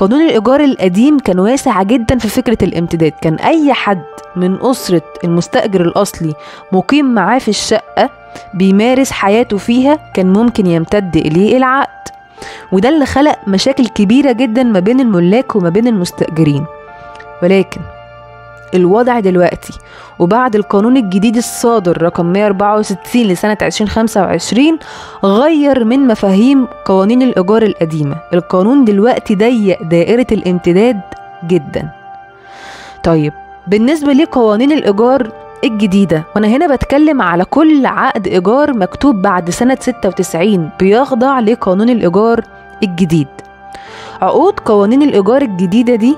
قانون الإيجار القديم كان واسع جدا في فكرة الامتداد، كان أي حد من أسرة المستأجر الأصلي مقيم معاه في الشقة بيمارس حياته فيها كان ممكن يمتد إليه العقد، وده اللي خلق مشاكل كبيرة جدا ما بين الملاك وما بين المستأجرين. ولكن الوضع دلوقتي وبعد القانون الجديد الصادر رقم 164 لسنة 2025 غير من مفاهيم قوانين الإيجار القديمة. القانون دلوقتي ضيق دائرة الامتداد جدا. طيب بالنسبة لقوانين الإيجار الجديدة، وأنا هنا بتكلم على كل عقد إيجار مكتوب بعد سنة 96 بيخضع لقانون الإيجار الجديد. عقود قوانين الإيجار الجديدة دي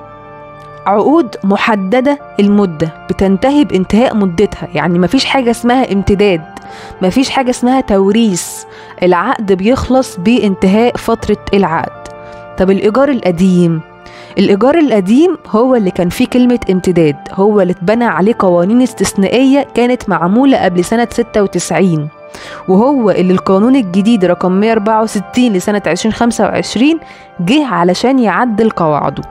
عقود محددة المدة، بتنتهي بانتهاء مدتها، يعني مفيش حاجة اسمها امتداد، مفيش حاجة اسمها توريث، العقد بيخلص بانتهاء فترة العقد. طب الإيجار القديم، الإيجار القديم هو اللي كان فيه كلمة امتداد، هو اللي اتبنى عليه قوانين استثنائية كانت معمولة قبل سنة 96، وهو اللي القانون الجديد رقم 164 لسنة 2025 جه علشان يعدل قواعده.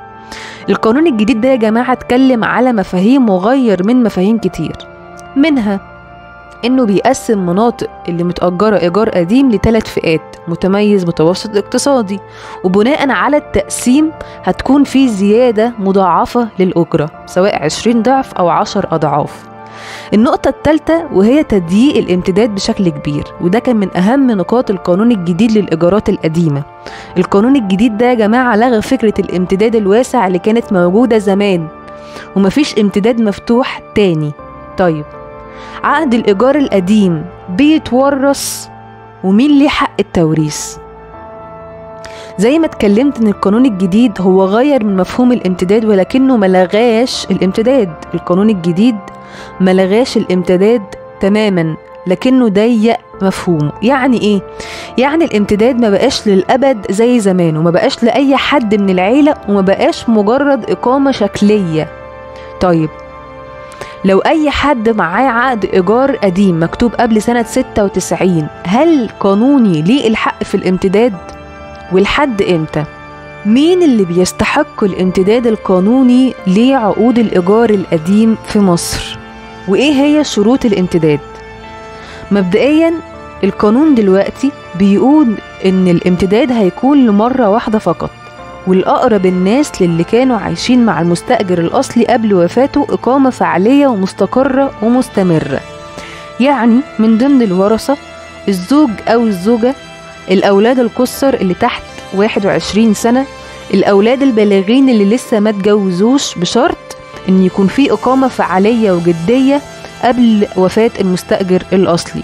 القانون الجديد ده يا جماعة اتكلم على مفاهيم وغير من مفاهيم كتير، منها انه بيقسم مناطق اللي متأجرة ايجار قديم لثلاث فئات: متميز، متوسط، اقتصادي، وبناء على التقسيم هتكون في زيادة مضاعفة للأجرة سواء 20 ضعف او 10 أضعاف. النقطة الثالثة وهي تضييق الامتداد بشكل كبير، وده كان من أهم نقاط القانون الجديد للإيجارات القديمة. القانون الجديد ده يا جماعة لغى فكرة الامتداد الواسع اللي كانت موجودة زمان، ومفيش امتداد مفتوح تاني. طيب عقد الإيجار القديم بيتورث، ومين ليه حق التوريث؟ زي ما اتكلمت ان القانون الجديد هو غير من مفهوم الامتداد، ولكنه ملغاش الامتداد. القانون الجديد ملغاش الامتداد تماما، لكنه ضيق مفهومه. يعني ايه؟ يعني الامتداد ما بقاش للأبد زي زمان، وما بقاش لأي حد من العيلة، وما بقاش مجرد إقامة شكلية. طيب لو أي حد معاه عقد إيجار قديم مكتوب قبل سنة 96، هل قانوني ليه الحق في الامتداد؟ والحد إمتى؟ مين اللي بيستحق الامتداد القانوني لعقود الإيجار القديم في مصر؟ وإيه هي شروط الامتداد؟ مبدئيا القانون دلوقتي بيقول إن الامتداد هيكون لمرة واحدة فقط، والأقرب الناس للي كانوا عايشين مع المستأجر الأصلي قبل وفاته إقامة فعلية ومستقرة ومستمرة. يعني من ضمن الورثة الزوج أو الزوجة، الأولاد القصر اللي تحت 21 سنة، الأولاد البالغين اللي لسه ما تجوزوش، بشرط إن يكون في إقامة فعالية وجدية قبل وفاة المستأجر الأصلي.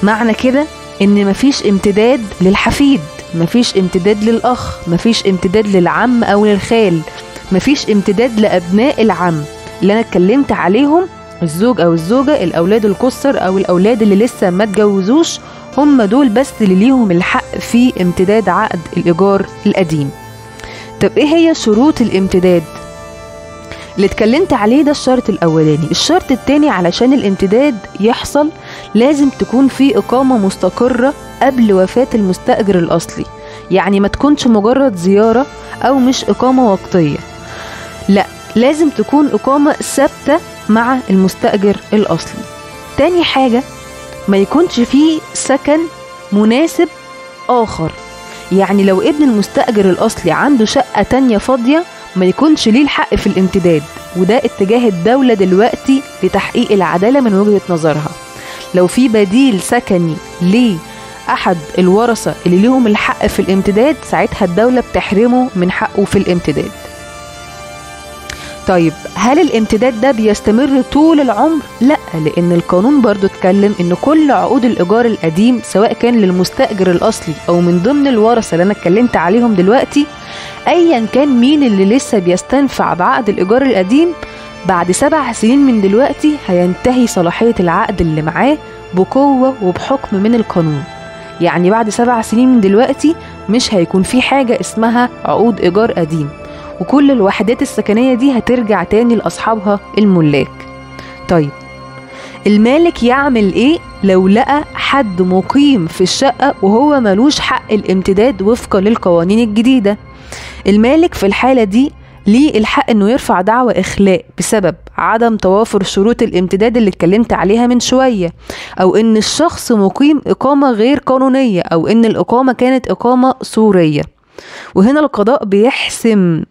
معنى كده إن مفيش امتداد للحفيد، مفيش امتداد للأخ، مفيش امتداد للعم أو للخال، مفيش امتداد لأبناء العم اللي أنا اتكلمت عليهم، الزوج أو الزوجة، الأولاد القصر أو الأولاد اللي لسه ما تجوزوش، هم دول بس اللي ليهم الحق في امتداد عقد الإيجار القديم. طب إيه هي شروط الامتداد؟ اللي اتكلمت عليه ده الشرط الأولاني. الشرط التاني علشان الامتداد يحصل لازم تكون في إقامة مستقرة قبل وفاة المستأجر الأصلي، يعني ما تكونش مجرد زيارة أو مش إقامة وقتية، لا لازم تكون إقامة ثابتة مع المستأجر الأصلي. تاني حاجة ما يكونش فيه سكن مناسب آخر، يعني لو ابن المستأجر الأصلي عنده شقة تانية فاضية ما يكونش ليه الحق في الامتداد، وده اتجاه الدولة دلوقتي لتحقيق العدالة من وجهة نظرها. لو في بديل سكني لأحد الورثة اللي ليهم الحق في الامتداد ساعتها الدولة بتحرمه من حقه في الامتداد. طيب هل الامتداد ده بيستمر طول العمر؟ لا، لأن القانون برضو اتكلم إن كل عقود الإيجار القديم سواء كان للمستأجر الأصلي أو من ضمن الورثة اللي أنا اتكلمت عليهم دلوقتي، أيا كان مين اللي لسه بيستنفع بعقد الإيجار القديم بعد 7 سنين من دلوقتي هينتهي صلاحية العقد اللي معاه بقوة وبحكم من القانون. يعني بعد 7 سنين من دلوقتي مش هيكون في حاجة اسمها عقود إيجار قديم، وكل الوحدات السكنية دي هترجع تاني لأصحابها الملاك. طيب المالك يعمل ايه لو لقى حد مقيم في الشقة وهو ملوش حق الامتداد وفقا للقوانين الجديدة؟ المالك في الحالة دي ليه الحق انه يرفع دعوى اخلاء بسبب عدم توافر شروط الامتداد اللي اتكلمت عليها من شوية، او ان الشخص مقيم اقامة غير قانونية، او ان الاقامة كانت اقامة صورية. وهنا القضاء بيحسم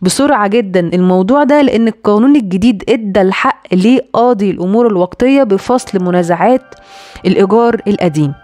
بسرعة جدا الموضوع ده، لان القانون الجديد ادى الحق لقاضي الامور الوقتية بفصل منازعات الايجار القديم.